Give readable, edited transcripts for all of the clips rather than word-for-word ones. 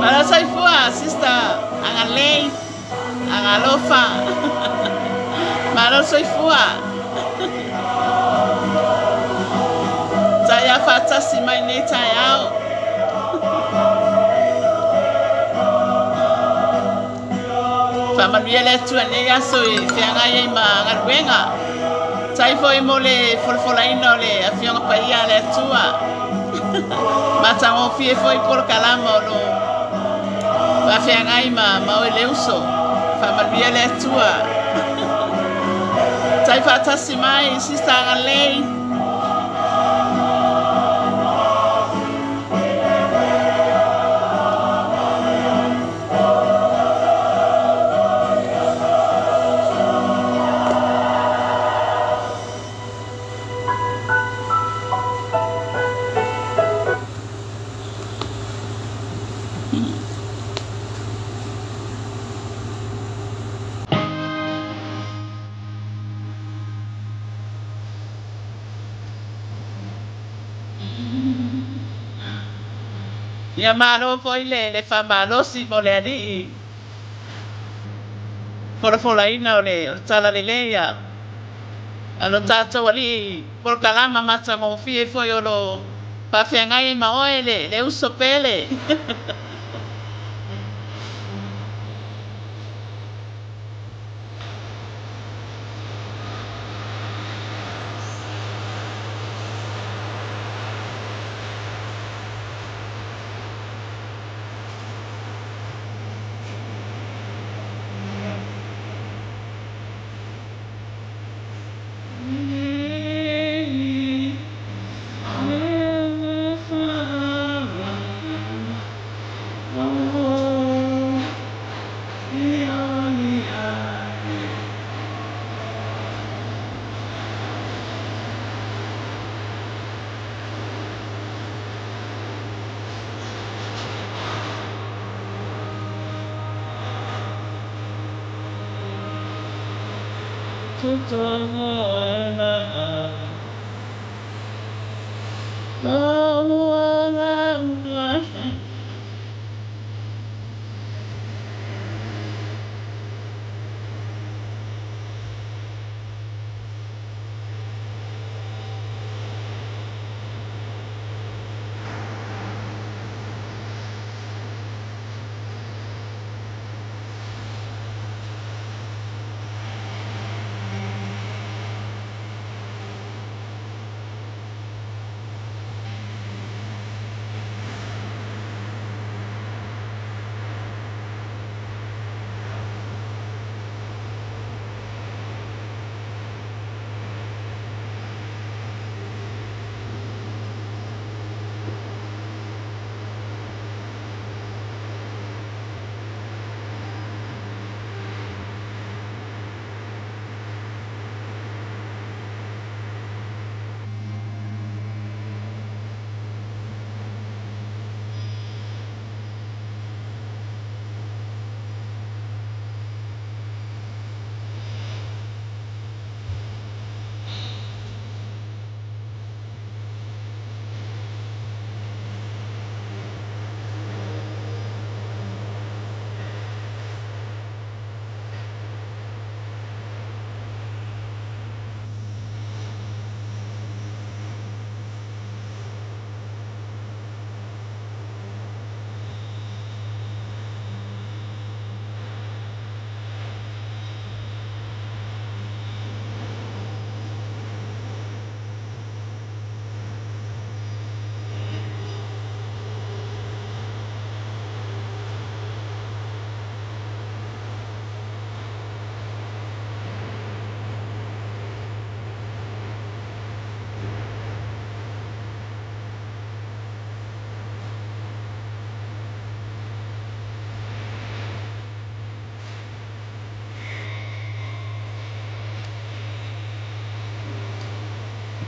Malo soifua, sister Agalei, Agalofa. Malo soifua. Taia faatasi mai nei taeao. Faamanuia le Atua i lenei aso i feagai ai ma galuega. Tai foi mo le folafolaina o le Afioga Paia a le Atua. Matagofie foi polokalama o lo faafeagai ma, ma oe le uso. Faamanuia le Atua. Tai faatasi mai, Sister Agalei. Ia malo foi le faamalosi mo le Alii folafolaina o le Talalelei a lo tatou Alii, polokalama matagofie foi o lo faafeagai ai ma oe le uso pele.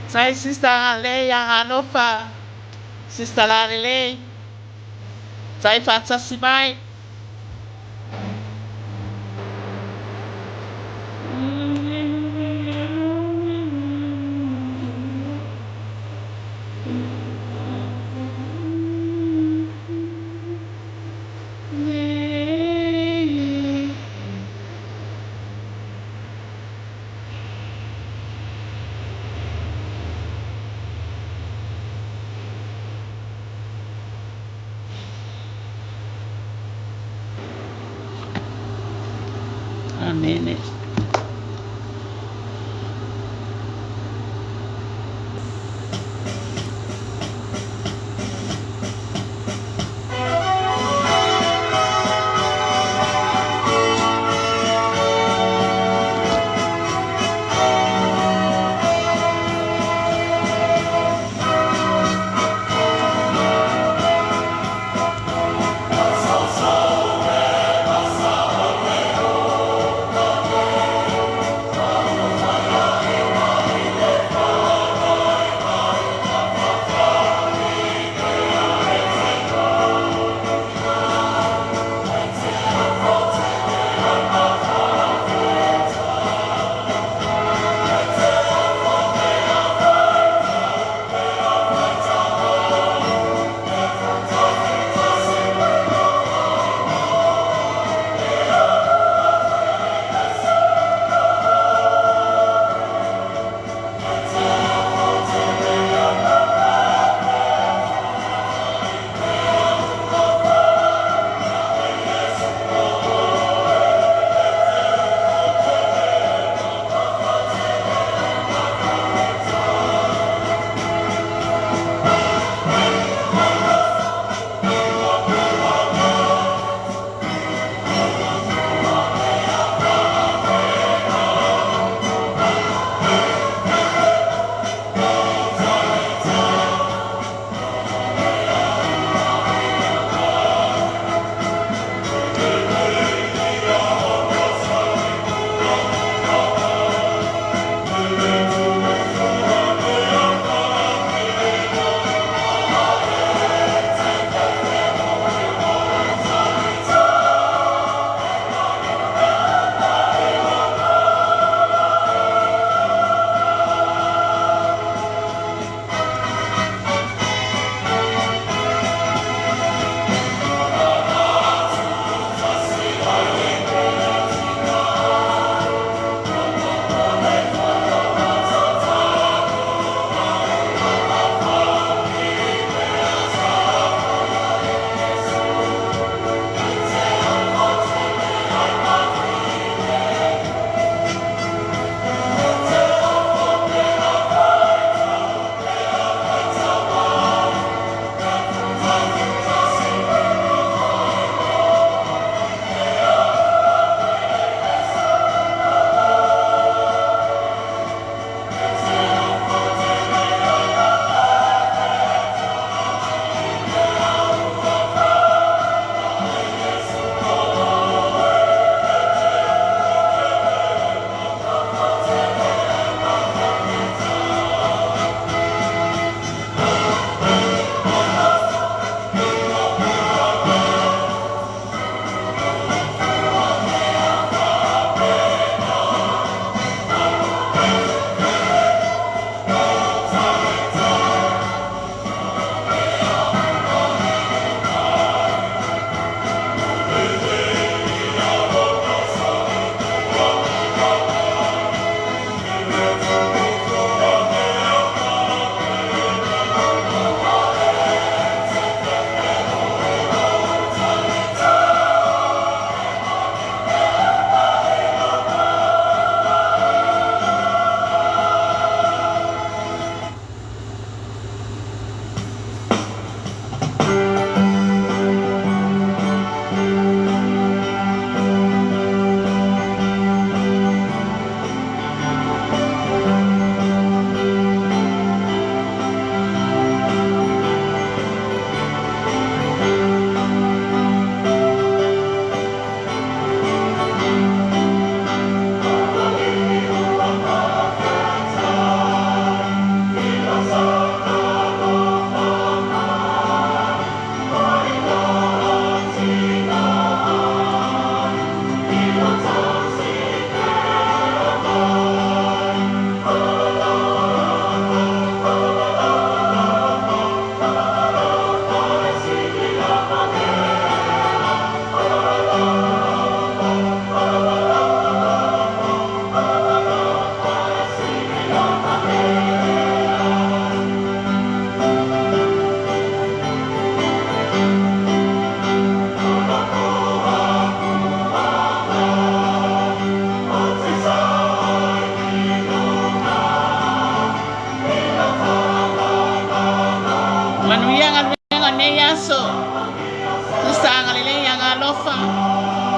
Sai Sister Lei Agalofa, Sister Lalelei, sai faatasi mai. Amene.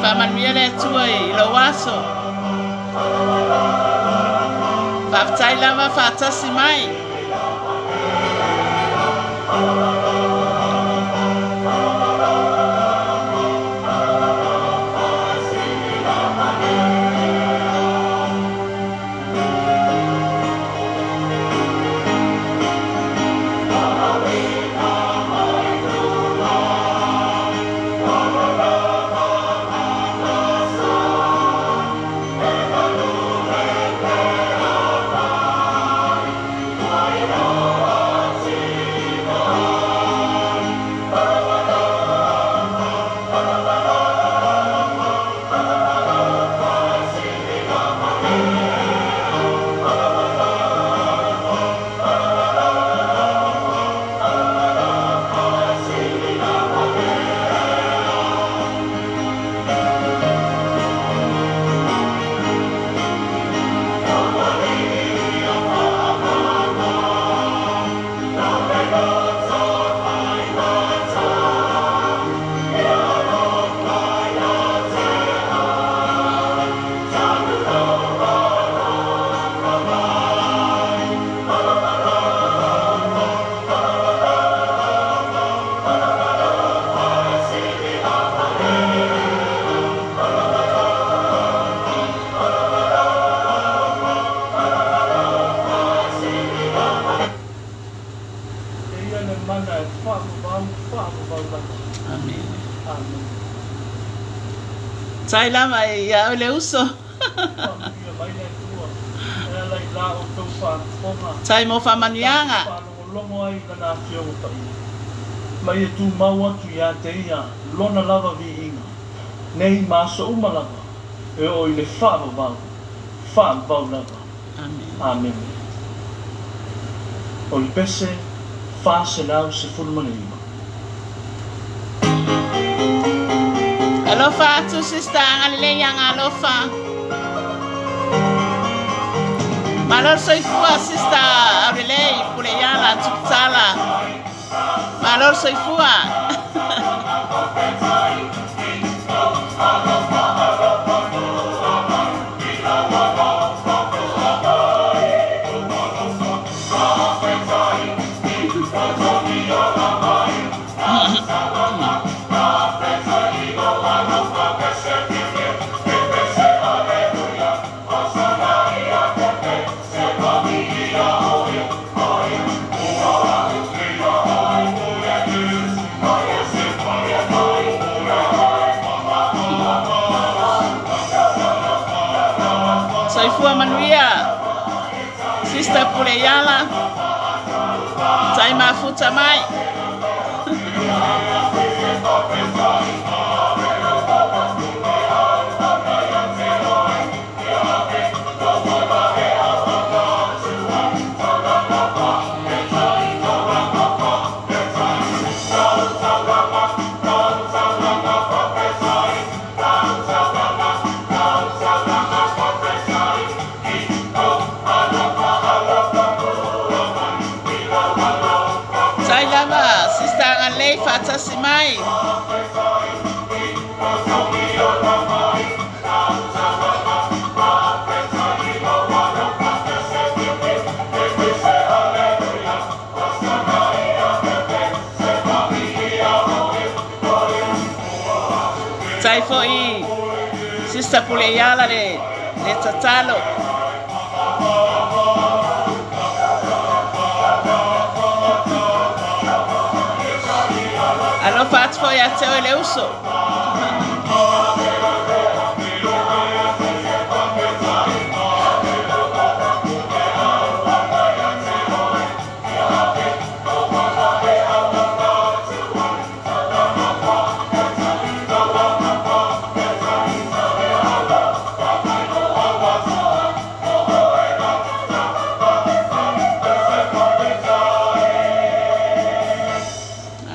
Faamanuia le Atua i lou aso. Faafetai lava faatasi mai. E ia le mana e faavavau, faavavau lava. Amene. Amene. Tai lava ia oe le uso. Faamanuia mai le Atua e ala i la outou faafofoga Tai mo tatou faamanuiaga. faalogologo ai i Lana Afioga Paia. Ma ia tumau atu ia te Ia Lona lava viiga, nei ma aso uma lava, e oo i le faavavau, faavavau lava. Amene. Amene. O le pese 419. Alofa atu sister agalelei agalofa. Malo le soifua sister Aulelei Puleiala Tuputala. Malo le soifua. Soifua manuia sister Puleiala. Tai mafuta mai. Tai lava sister agalelei faatasi mai. Tai foi sister Puleiala le le tatalo. Alofa atu foi ia te oe le uso.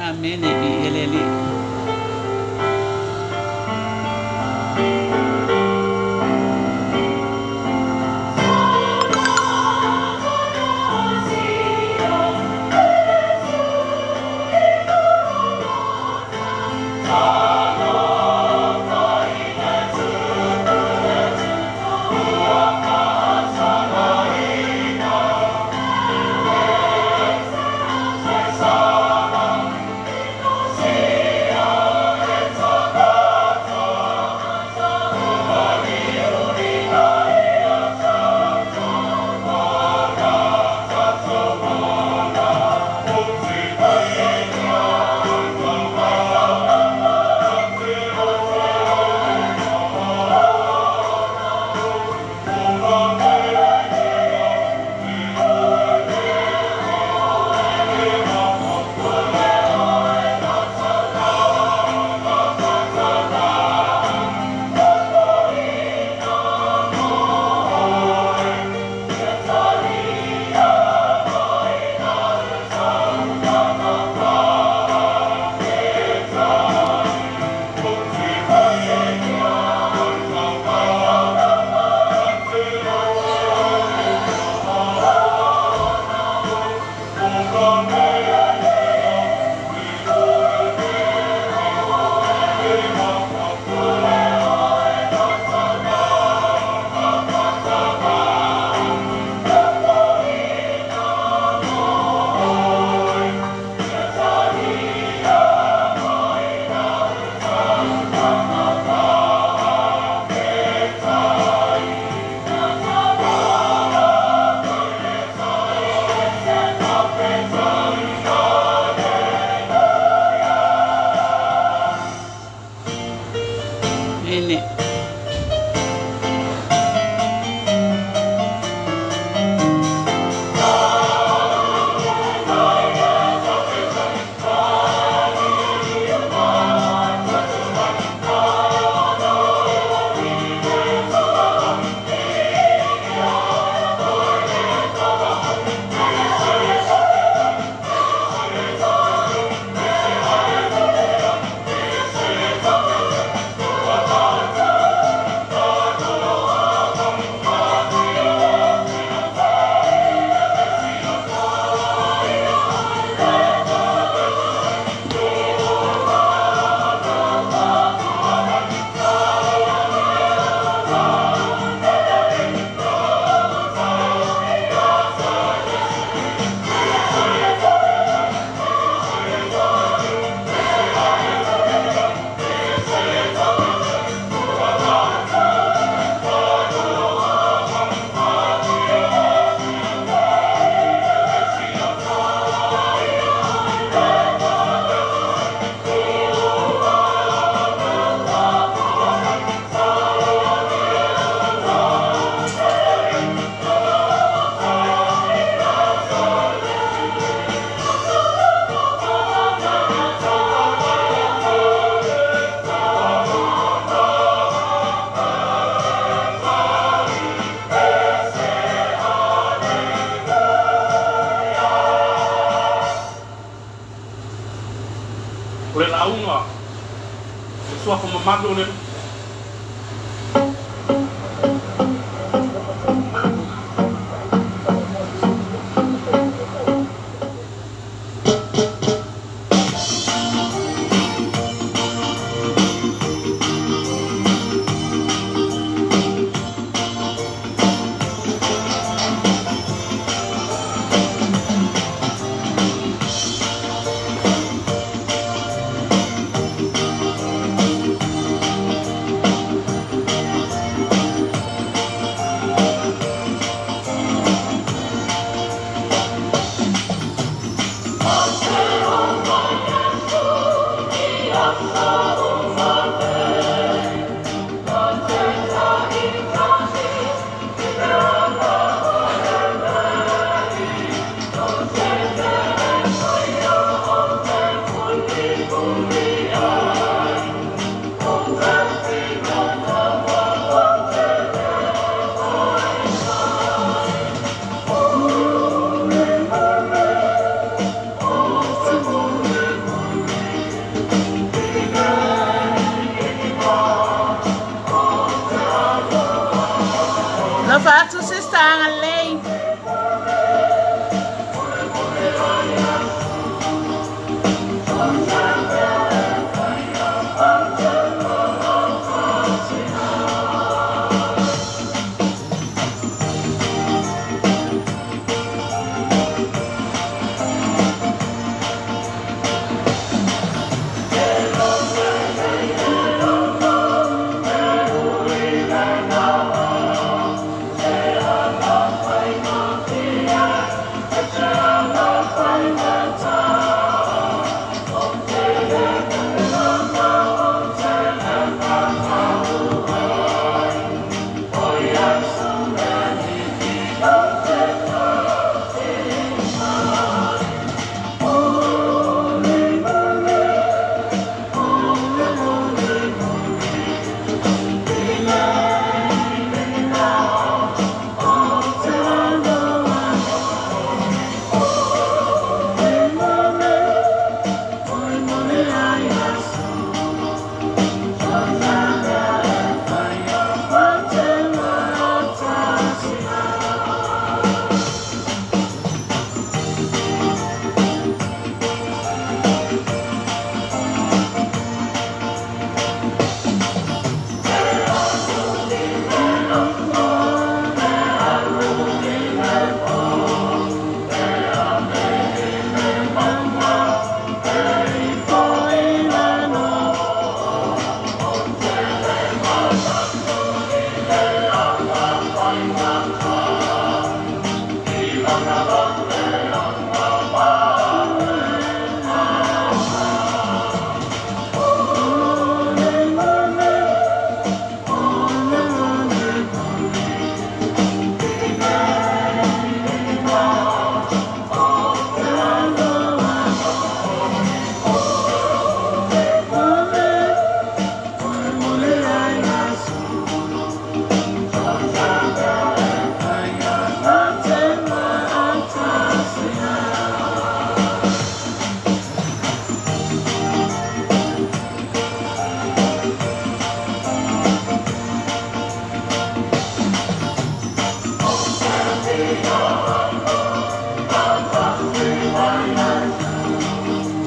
Amene. Viiia le Alii. Suafa mamalu o le Alii. Alofa atu sister agalelei.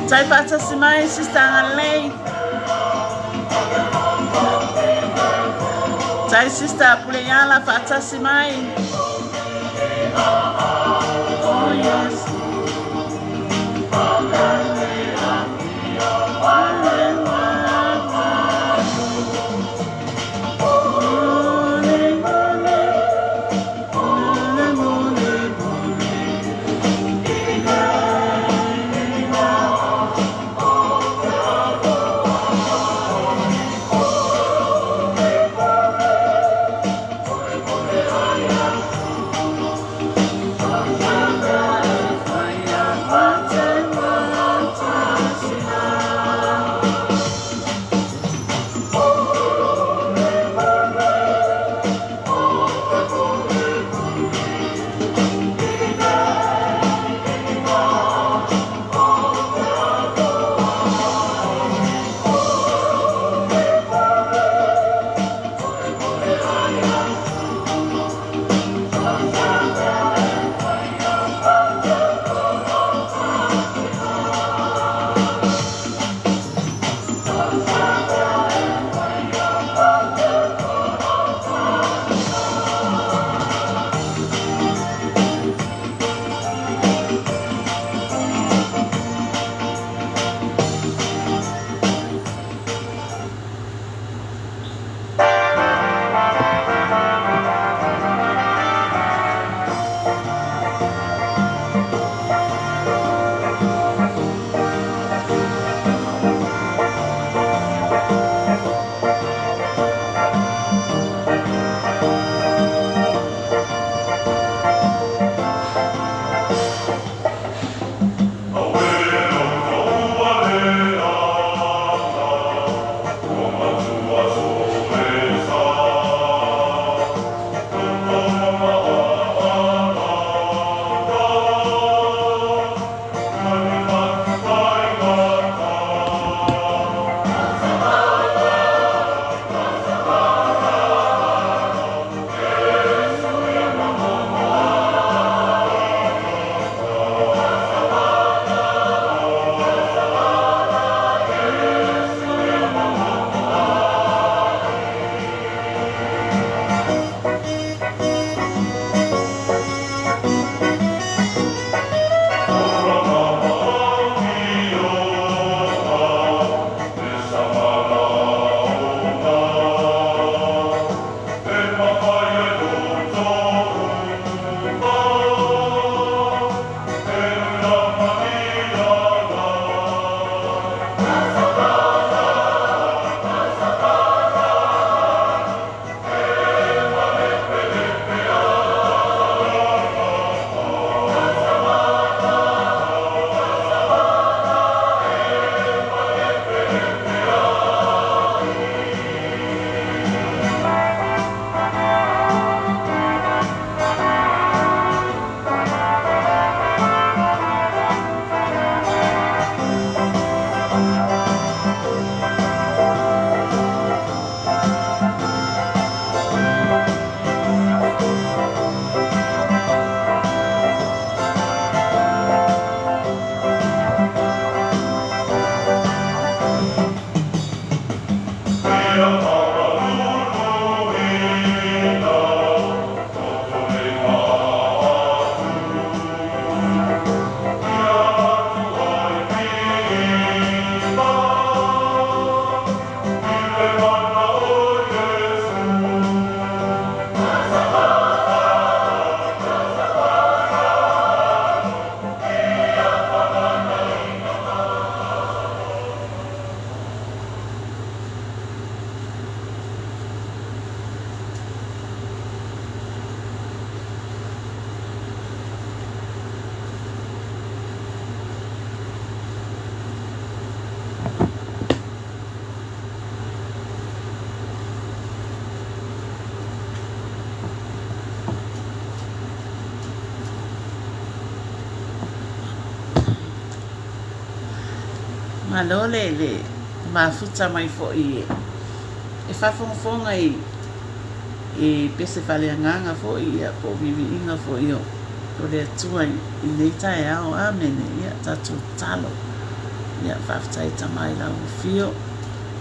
Tai faatasi mai sister agalelei. Tai sister Puleiala faatasi mai. Oh yes. Malo le le mafuta mai foi e faafogafoga i i pese faaleagaga foi ia po o viiviiga foi o o le Atua i lenei taeao. Amene. Ia tatou tatalo. Ia faafetai Tama i lau afio,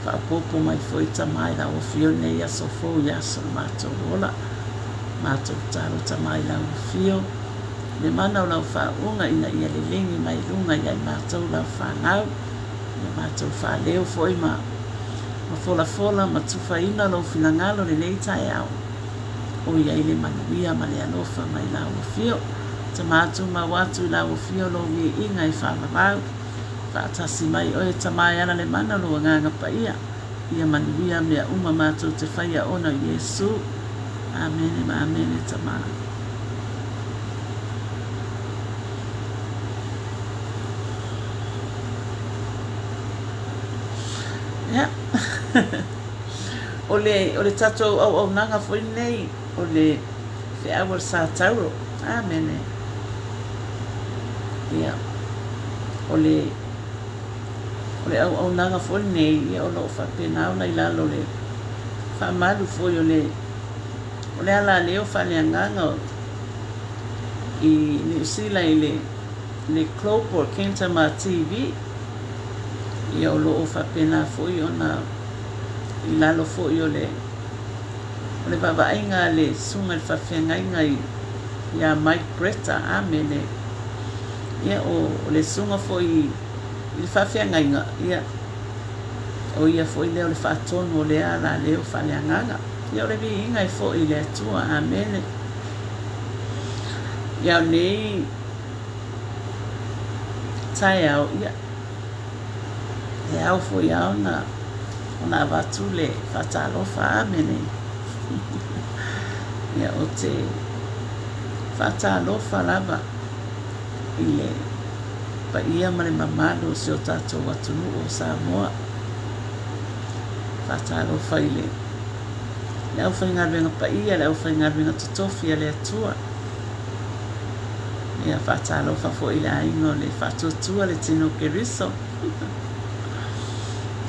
faaopoopo mai foi Tama i lau afio lenei aso fou i aso o le matou ola. Matou tatalo Tama i lau afio le mana o lau faauuga ina ia lelegi mai luga ia i matou lau fanau, ia matou faaleo foi ma ma folafola ma tufaina lou finagalo lenei taeao. O i ai le manuia ma le alofa mai lau afio. Tama tumau atu i lau afio lou viiga e faavavau. Faatasi mai oe Tama e ala le mana o lou Agaga Paia. Ia manuia mea uma matou te faia ona o Iesu. Amene ma amene Tama. Ia. O le, o le tatou auaunaga foi lenei, o le feau a le Sa Tauro. Amene. Ia, o le, o le auaunaga foi lenei, ia o lo o faapena ona i lalo o le faamalu foi o le, o le alaleo faaleagaga i Niu Sila i le, le Global Kentama TV. Ia o lo o faapena foi ona i lalo foi o le o le vaavaaiga a le Susuga i le Faafeagaiga i ia Mike Bretta. Amene. Ia o le susuga foi i le faafeagaiga, ia o ia foi lea o le faatonu o lea alaleo faaleagaga. Ia o le viiga e foi i le Atua. Amene. Ia o nei taeao, ia e ao foi lava ona ona avatu le faatalofa. Amene. Ia ou te faatalofa lava i le paia ma le mamalu o si o tatou atunuu o Samoa. Faatalofa i le le aufaigaluega paia, le aufaigaluega totofi a le Atua. Ia faatalofa foi i le aiga o le Faatuatua le Tino o Keriso.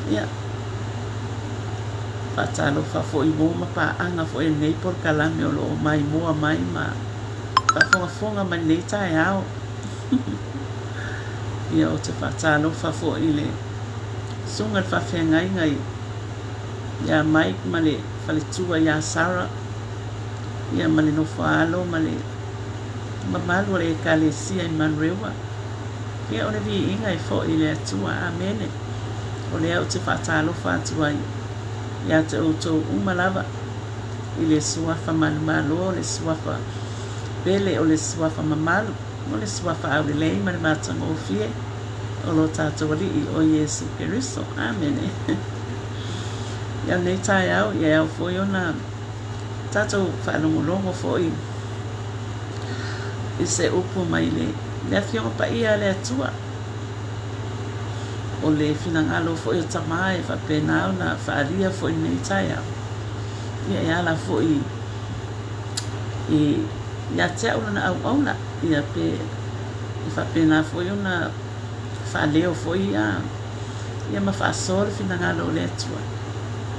Ia faatalofa foi i uo ma paaga foi i lenei polokalame o lo o maimoa mai ma faafogafoga mai i lenei taeao. Ia ou te faatalofa foi i le susuga i le faafeagaiga ia Mike ma le faletua ia Sarah, ia ma le nofo-a-alo ma le mamalu o le Ekalesia i Manurewa. Ia o le viiga e foi i le Atua. Amene. O lea ou te faatalofa atu ai ia te outou uma lava i le Suafa manumalo, o le Suafa pele, o le Suafa mamalu, o le Suafa aulelei ma le matagofie o lo tatou Alii o Iesu Keriso. Amene. Ia lenei taeao, ia e ao foi ona tatou faalogologo foi i se upu mai le le Afioga Paia a le Atua. O le finagalo foi o Tama e faapena ona faaalia foi i lenei taeao, ia e ala foi i ia te au lana auauna, ia pe e faapena foi ona faaleo foi ia ia ma faasoa le finagalo o le Atua,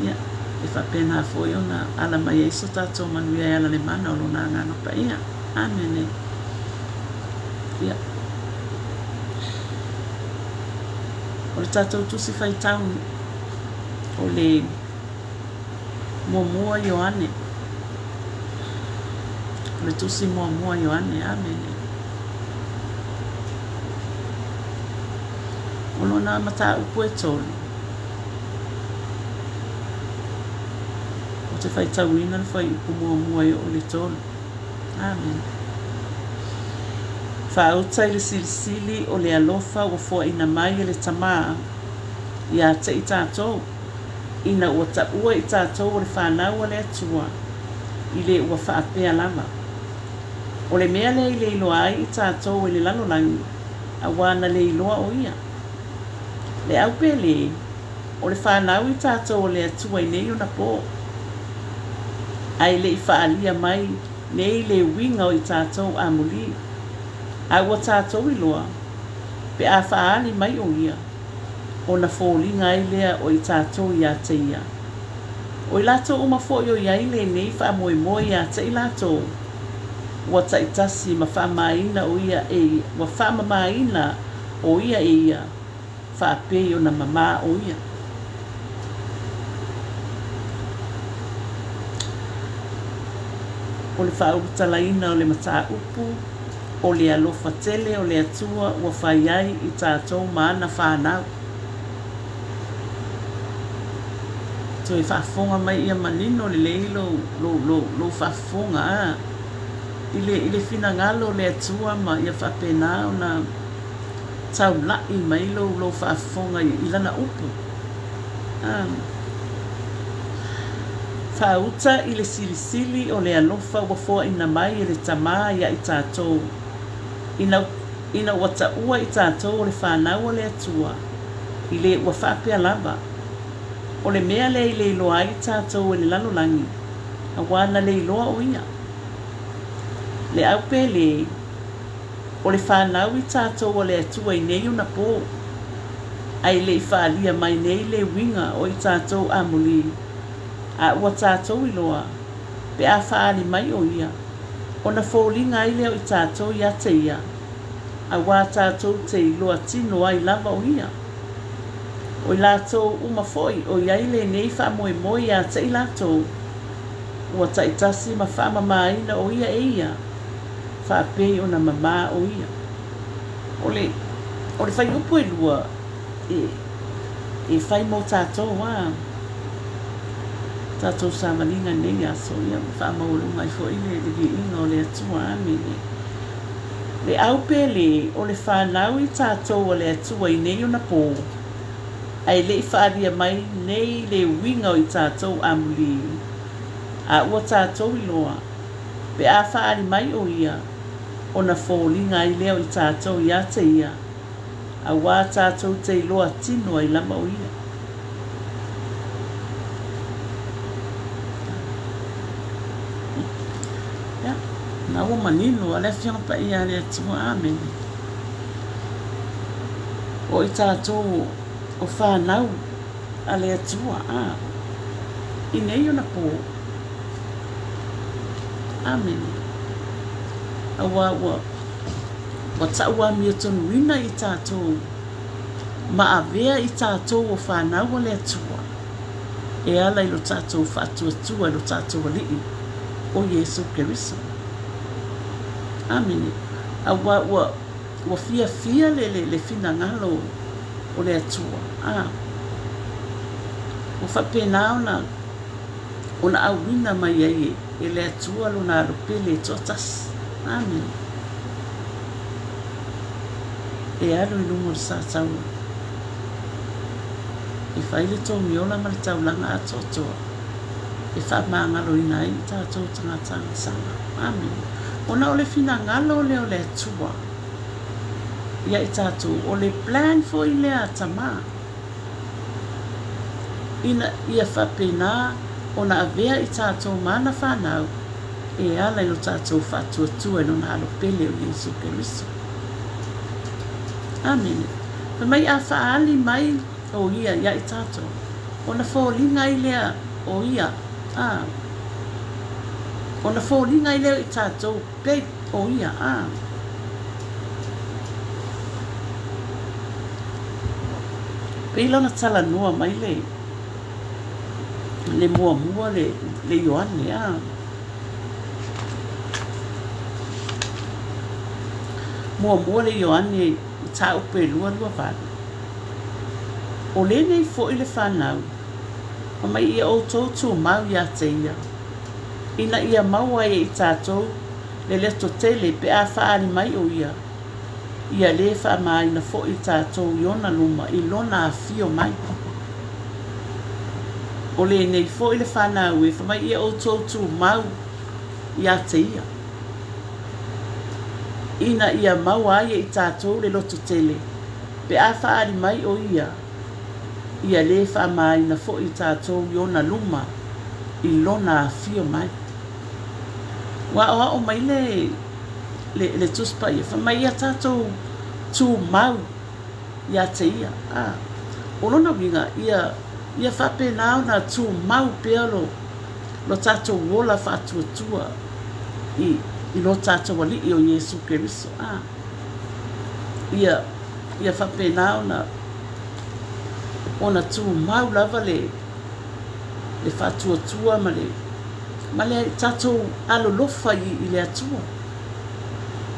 ia e faapena foi ona ala mai ai so tatou manuia e ala i le mana o Lona Agaga Paia. Amene. Ia. O le tatou tusi faitau o le muamua Ioane. O le tusi muamua Ioane. Amene. O lona mataupu e tolu, ou te faitauina le fuaiupu muamua e oo i le tolu. Amene. Faauta i le silisili o le alofa ua foaina mai e le Tama ia te i tatou, ina ua taua i tatou o le fanau a le Atua, i le ua faapea lava. O le mea lea i le iloa ai i tatou e le lalolagi, auā na le iloa o ia. Le au pe lē, o le fanau i tatou o le Atua i nei ona pō. A e le i faaalia mai nei le uiga o i tatou amulī, a ua tatou iloa, pe a faaali mai o ia, ona foliga ai lea o i tatou iā te ia. O i latou uma foi o i ai lenei faamoemoe iā te i latou, ua taitasi ma faamamaina o ia e ia, ua faamamaina o ia e ia, faapei ona mamā o ia. O le faaulutalaina o le mataupu, o le alofa tele o le Atua ua fai ai i tatou ma ana fanau. Toe faafofoga mai ia manino lelei lou, lou, lou, lou faafofoga a i le, i le finagalo o le Atua ma ia faapena ona taulai mai lou, lou faafofoga i, i Lana upu. A. Faauta i le silisili o le alofa ua foaina mai e le Tamā iā i tatou, ina, ina ua taua i tatou o le fanau a le Atua, i le ua faapea lava. O le mea lea i le iloa ai i tatou e le lalolagi, auā na le iloa o ia. Le au pēlē, o le fanau i tatou a le Atua i nei ona pō, a e le i faaalia mai nei le uiga o i tatou amuli, a ua tatou iloa, pe a faaali mai o ia, ona foliga ai lea o i tatou iā te ia, auā tatou te iloa tino ai lava o ia. O i latou uma foi o i ai lenei faamoemoe iā te i latou, ua taitasi ma faamamaina o ia e ia, faapei ona mamā o ia. O le, o le fuaiupu e lua e, e fai mo tatou a tatou savaliga i lenei aso, ia ma faamaualuga ai foi le, le viiga o le Atua. Amene. Le au pele o le fanau i tatou a le Atua i nei ona pō, a e le i faaalia mai nei le uiga o i tatou amuli, a ua tatou iloa, pe a faaali mai o ia, ona foliga ai lea o i tatou iā te ia, auā tatou te iloa tino ai lava o ia. Ia, na ua manino a le Afioga Paia a le Atua. Amene. O i tatou o fanau a le Atua, a, i nei ona pō. Amene. Auā ua, ua tauamiotonuina i tatou ma avea i tatou o fanau a le Atua e ala i lo tatou faatuatua i lo tatou Alii o Iesu Keriso. Amene. Auā ua, ua fiafia le, le, le finagalo o le Atua. A, ua faapena ona ona auina mai ai e le Atua Lona Alo Pele e toatasi. Amene. E alu i luga o le sātaua, e fai le togiola ma le taulaga atoatoa e faamagaloina ai i tatou tagata agasala. Amene. Ona o le finagalo lea o le Atua ia i tatou, o le plan foi lea a Tamā. Ina ia faapena ona avea i tatou ma ana fanau e ala i lo tatou faatuatua i Lona Alo pele o Iesu Keriso. Amene. Fai mai a faaali mai o Ia ia i tatou, ona foliga ai lea o Ia, a, ona foliga ai lea o i tatou pei o Ia, a. Pei la ona talanoa mai le le muamua le le Ioane a. Muamua le Ioane mataupu e 2:28. O lenei foi le fanau, fai mai ia outou tumau ia te ia, ina ia maua ai e i tatou le leto tele pe a faaali mai o ia, ia lē faamāina foi tatou i ona luma i lona afio mai. O lenei foi le fanau e fai mai ia outou tumau ia te ia, ina ia maua ai e i tatou le loto tele pe a faaali mai o ia, ia lē faamāina foi tatou i ona luma i lona afio mai. Ua aoao mai le le, le Tusi Paia, fai mai ia tatou tumau ia te Ia. A. O lona uiga, ia, ia faapena ona tumau pea lo, lo tatou ola faatuatua i, i lo tatou Alii o Iesu Keriso. A. Ia, ia faapena ona, ona tumau lava le, le faatuatua ma le, ma le tatou alolofa i, i le Atua.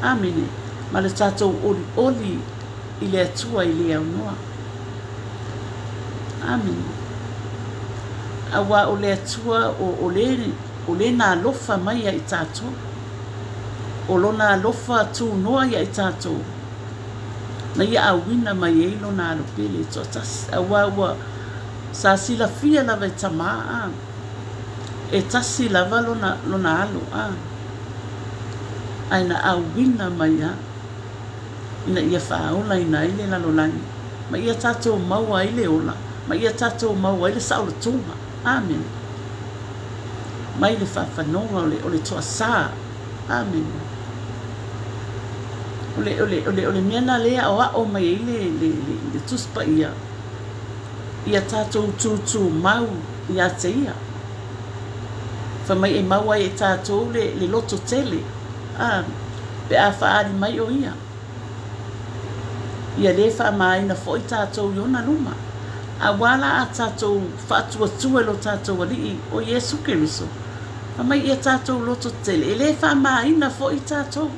Amene. Ma le tatou olioli i le Atua e le aunoa. Amene. Auā o le Atua o, o le, o le na alofa mai ia i tatou. O Lona alofa tunoa ia i tatou, na Ia auina mai ai Lona Alo Pele e toatasi. Auā ua, sa silafia lava e Tamā, ā, e tasi lava Lona, Lona Alo, ā, ae na auina mai lava. ina ia faaolaina ai le lalolagi, ma ia tatou maua ai le ola, ma ia tatou maua ai le saolotoga. Amene. Mai le faafanoga o le, o le toasā. Amene. O le, o le, o le, o le mea lena lea e aoao mai ai le, le, le, le Tusi Paia, ia tatou tūtūmau ia te Ia. Fai mai e maua ai e tatou le, le loto tele. Ā, pe a faaali mai ʻo Ia, ia lē faamāina foʻi tātou i Ona luma. Auā la a tātou faatuatua i lo tātou Alii ʻo Iesū Keriso, fai mai ia tātou loto tele, e lē faamāina foʻi tātou,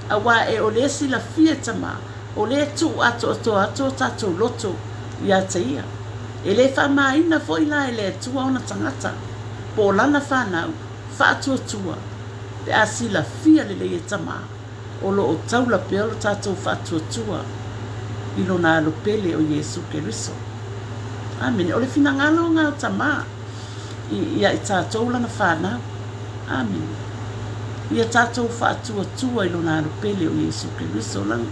auā e ʻo lē silafia e Tamā, ʻo lē tuʻu atoatoa atu o tātou loto iā te Ia. E lē faamāina foʻi la e le Atua ona tagata, po o Lana whānau, Faatuatua, pe a silafia lelei e Tamā, o lo o taula pea lo tatou faatuatua i Lona Alo pele o Iesu Keriso. Amene. O le finagalo nga o Tamā i, ia i tatou Lana whanau. Amene. Ia tatou faatuatua i Lona Alo pele o Iesu Keriso. Lana,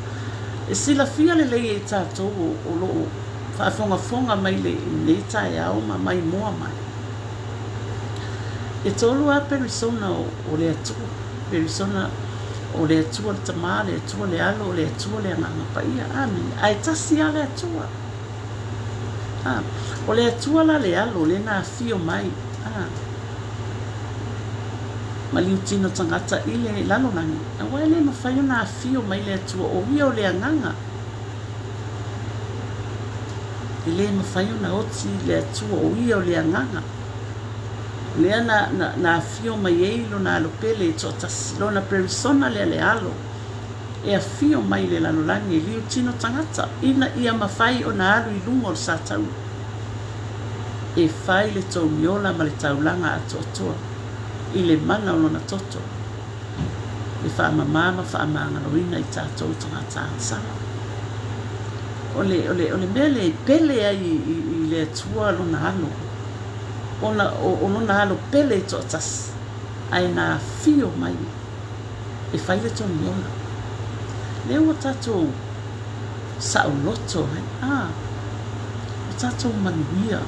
e silafia lelei e i tatou o, o lo o faafogafoga mai le, lenei taeao ma maimoa mai. E tolu lava perisona o le Atua, perisona o le Atua le Tamā, le Atua le Alo, o le Atua le Agaga Paia. Amene. Ae tasi lava le Atua. A, o le Atua la le Alo, lea na afio mai, a, maliu tino tagata i le lalolagi, aua e le mafai ona afio mai le Atua, o Ia o le Agaga. E le mafai ona oti le Atua, o Ia o le Agaga. O lea na, na, na afio mai ai Lona Alo pele e toatasi, Lona Perisona lea le Alo, e afio mai i le lalolagi e liu tino tagata, ina ia mafai ona alu i luga o le sataua, e fai le togi ola ma le taulaga atoatoa i le mana o Lona toto. E faamamā ma faamagaloina i tatou tagata agasala. O le, o le, o le mea lea e pele ai i, i, i le Atua lona alo, ona o, o lona alo pele e toatasi, ae na afio mai e fai le togi ola. Lea ua tatou saoloto ai, a, ua tatou manuia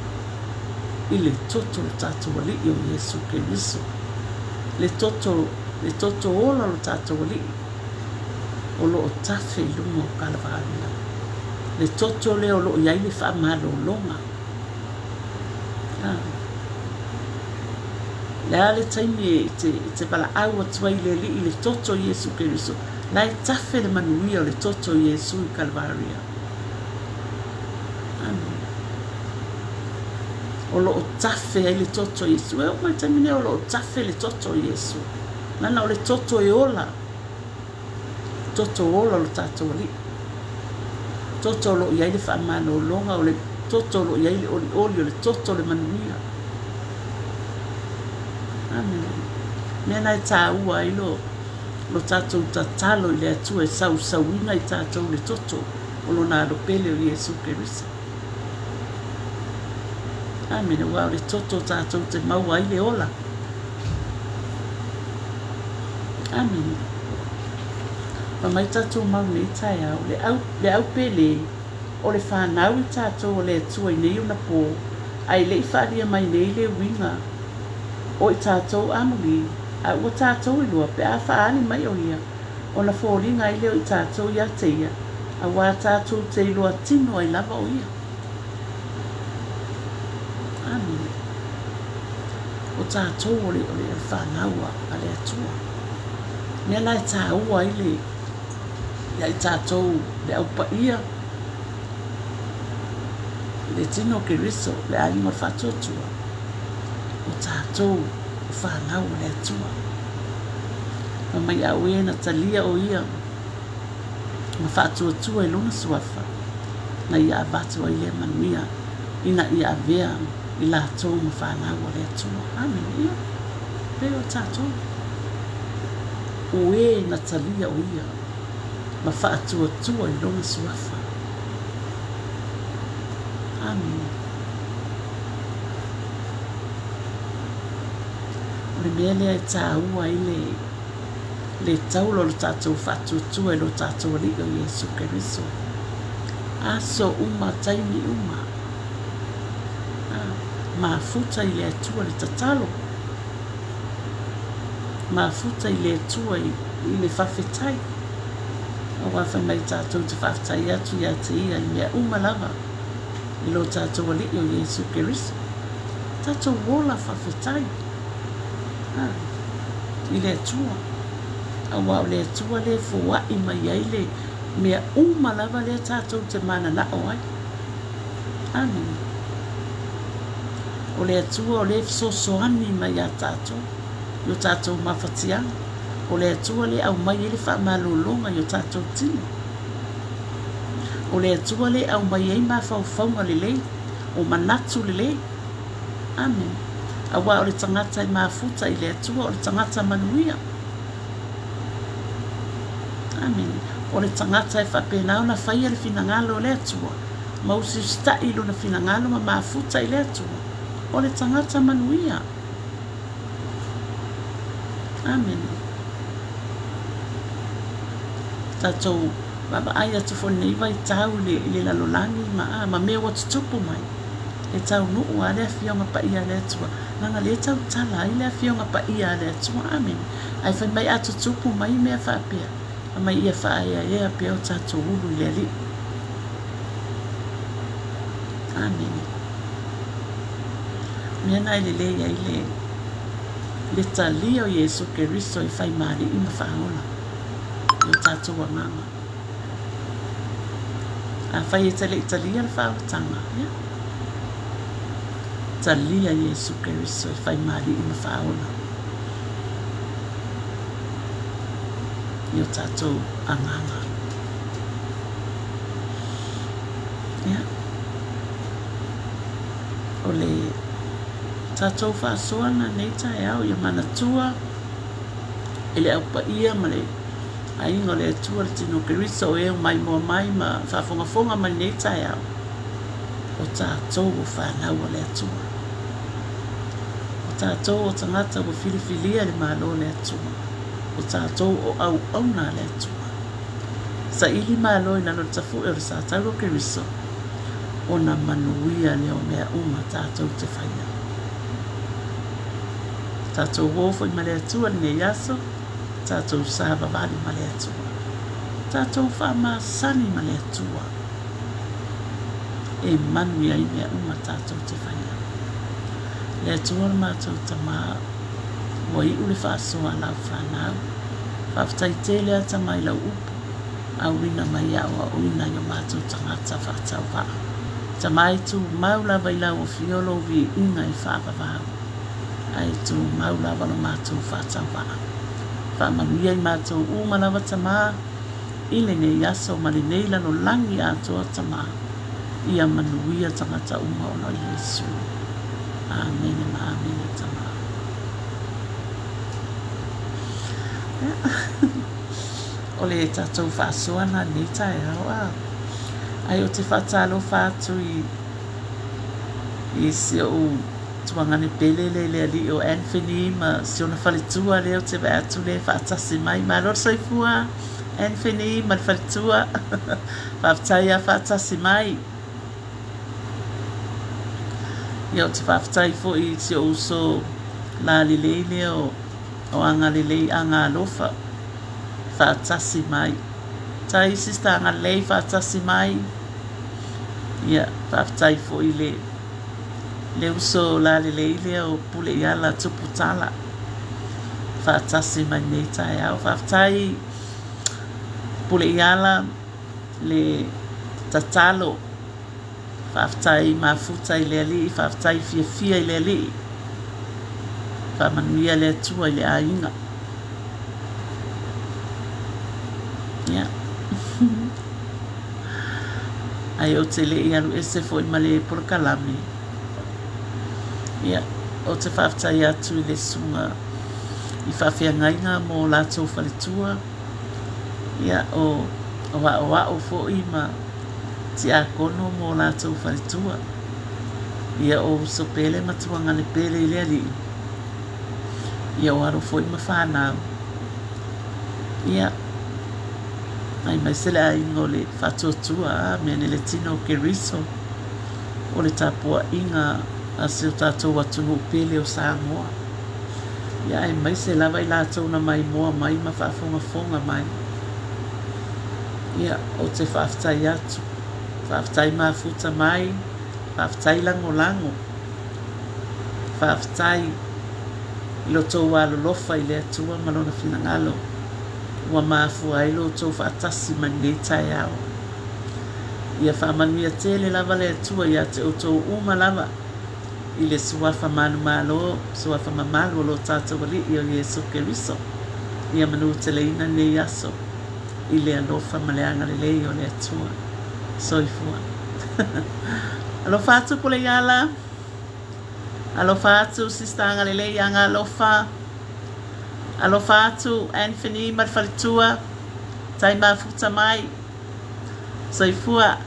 i le toto o lo tatou Alii o Iesu Keriso, le toto, le toto ola o lo tatou Alii o lo o tafe i luga o Kalavaria, le toto lea o lo o i ai le faamalologa. A, le a le taimi e te, e te valaau atu ai i le Alii i le toto o Iesu Keriso, la e tafe le manuia o le toto o Iesu i Kalavaria. Amene. O lo o tafe ai le toto o Iesu. E oo mai le taimi nei o lo o tafe le toto o Iesu. Lana o le toto e ola. Toto ola o lo tatou Alii. Toto o lo o i ai le faamalologa, o le toto o lo o i ai le olioli, o le toto o le manuia. Amene. Mea na e tāua ai lo, lo tatou tatalo i le Atua e sausauina i tatou le toto o Lona Alo pele o Iesu Keriso. Amene, aua o le toto tatou te maua ai le ola. Amene. Fai mai tatou mau nei taeao, le au, le au pele, o le whanau i tatou o le Atua i nei ona pō, a e le i whaalia mai nei le uiga o i tatou amuli, a ua tatou iloa pe a whaali mai o Ia, ona foliga ai lea o i tatou ia te Ia, auā tatou te iloa tino ai lava o Ia. Amene. O tatou o le, o le fanau a le Atua. Mea la e tāua ai le, ia i tatou le Au Paia, le tino o Keriso, le aiga o le faatuatua, o tatou o fanau a le Atua. Fai mai a o e na talia o ia ma faatuatua i lona suafa, na ia avatu ai lea manuia ina ia avea i latou ma fanau a le Atua. Amene. Ia, pei o tatou, o e na talia o ia ma faatuatua i lona suafa. Amene. O le mea lea e tāua ai le, le taula o le tatou faatuatua i lo tatou Alii o Iesu Keriso. Aso uma, taimi uma. Mafuta i le Atua le tatalo. Mafuta i le Atua i le faafetai. Aua fai mai tatou te faafetai atu ia te Ia i mea uma lava i lo tatou Alii o Iesu Keriso. Tatou ola faafetai i le Atua. Aua o le Atua lea e foai mai ai le mea uma lava lea tatou te mananao ai. Amene. O le Atua o lea e fesoasoani mai iā tatou i o tatou mafatiaga. O le Atua lea e aumai ai le faamalologa i o tatou tino. O le Atua lea e aumai ai mafaufauga lelei, o manatu lelei. Amene. Aua o le tagata e mafuta i le Atua o le tagata manuia. Amene. O le tagata e faapena ona faia le finagalo o le Atua, ma usiusitaʻi i lona finagalo ma mafuta i le Atua, o le tagata manuia. Amene. Tatou vaavaai atu foi i lenei vaitau i le, i le lalolagi ma, a, ma mea ua tutupu mai. E taunuu lava le Afioga Paia a le Atua, leaga o lea e tautala ai le Afioga Paia a le Atua. Amene. Ae fai mai a tutupu mai mea faapea, fai mai ia faaeaea pea o tatou ulu i le Alii. Amene. O mea na e lelei ai le, le talia o Iesu Keriso e fai ma Alii ma Faaola i o tatou agaga. Afai e te le i talia le faaolataga, ia, talia Iesu Keriso e fai ma Alii ma Faaola i o tatou agaga. Ia, o le tatou faasoa na nei taeao ia manatua e le Au Paia ma le Aiga o le Atua le Tino Keriso o e maimoa mai ma faafogafoga mai lenei taeao, o tatou o fanau a le Atua. O tatou o tagata ua filifilia e le Malo o le Atua. O tatou o auauna a le Atua. Saili malo i lalo o le tafue o le sa taula o Keriso, ona manuia lea o mea uma tatou te faia. Tatou o foi ma le Atua lenei aso. Tatou savavali ma le Atua. Tatou faamasani ma le Atua e manuia ai mea uma tatou te faia. Le Atua lo matou Tama, ua iu le faasoa a lau fanau. Faafetai tele a Tama i lau upu, auina mai e aoaoina i o matou tagata faatauvaa. Tama e tumau lava i lau afio lou viiga e faavavau. Ae tumau lava lo matou faatauvaa. Faamanuia i matou uma lava Tama i lenei aso ma lenei lalolagi atoa Tama. Ia manuia tagata uma ona o Iesu. Amene ma amene Tama. O le tatou faasoa na lenei taeao a. Ae ou te faatalofa atu i i si ou Tuagane pele le le alii o Anthony ma si ona faletua lea ou te vaai atu lea e faatasi mai. Malo le soifua Anthony ma le faletua. Faafetai lava faatasi mai. Ia ou te faafetai foi i si ou uso lalelei lea o o Agalelei Agaalofa faatasi mai. Tai sister Agalelei faatasi mai. Ia faafetai foi i le Le uso lalelei lea o Puleiala Tuputala faatasi mai lenei taeao. Faafetai Puleiala le tatalo, faafetai mafuta i le Alii, faafetai fiafia i le Alii. Faamanuia le Atua i le aiga. Ia. Ae ou te le i alu ese foi ma le polokalame, ia, ou te faafetai atu i le susuga i faafeagaiga mo latou faletua, ia, o, o aoao foi ma tiakono mo latou faletua. Ia, o uso pele ma tuagane pele i le Alii, ia, o alo foi ma fanau. Ia, aemaise le aiga o le Faatuatua, amene, le tino o Keriso, o le tapuaiga a si o tatou atunuu pele o Samoa. Ia, aemaise lava i latou na maimoa mai ma faafogafoga mai. Ia, ou te faafetai atu, faafetai mafuta mai, faafetai lagolago, faafetai i lo outou alolofa i le Atua ma Lona finagalo ua mafua ai lo outou faatasi mai lenei taeao. Ia faamanuia tele lava le Atua ia te outou uma lava i le Suafa manumalo, Suafa mamalu o lo tatou Alii o Iesu Keriso. Ia manuteleina lenei aso i le alofa ma le agalelei o le Atua. Soifua. Alofa atu Puleiala. Alofa atu Sister Agalelei Agalofa. Alofa atu Anthony ma le faletua. Tai mafuta mai. Soifua.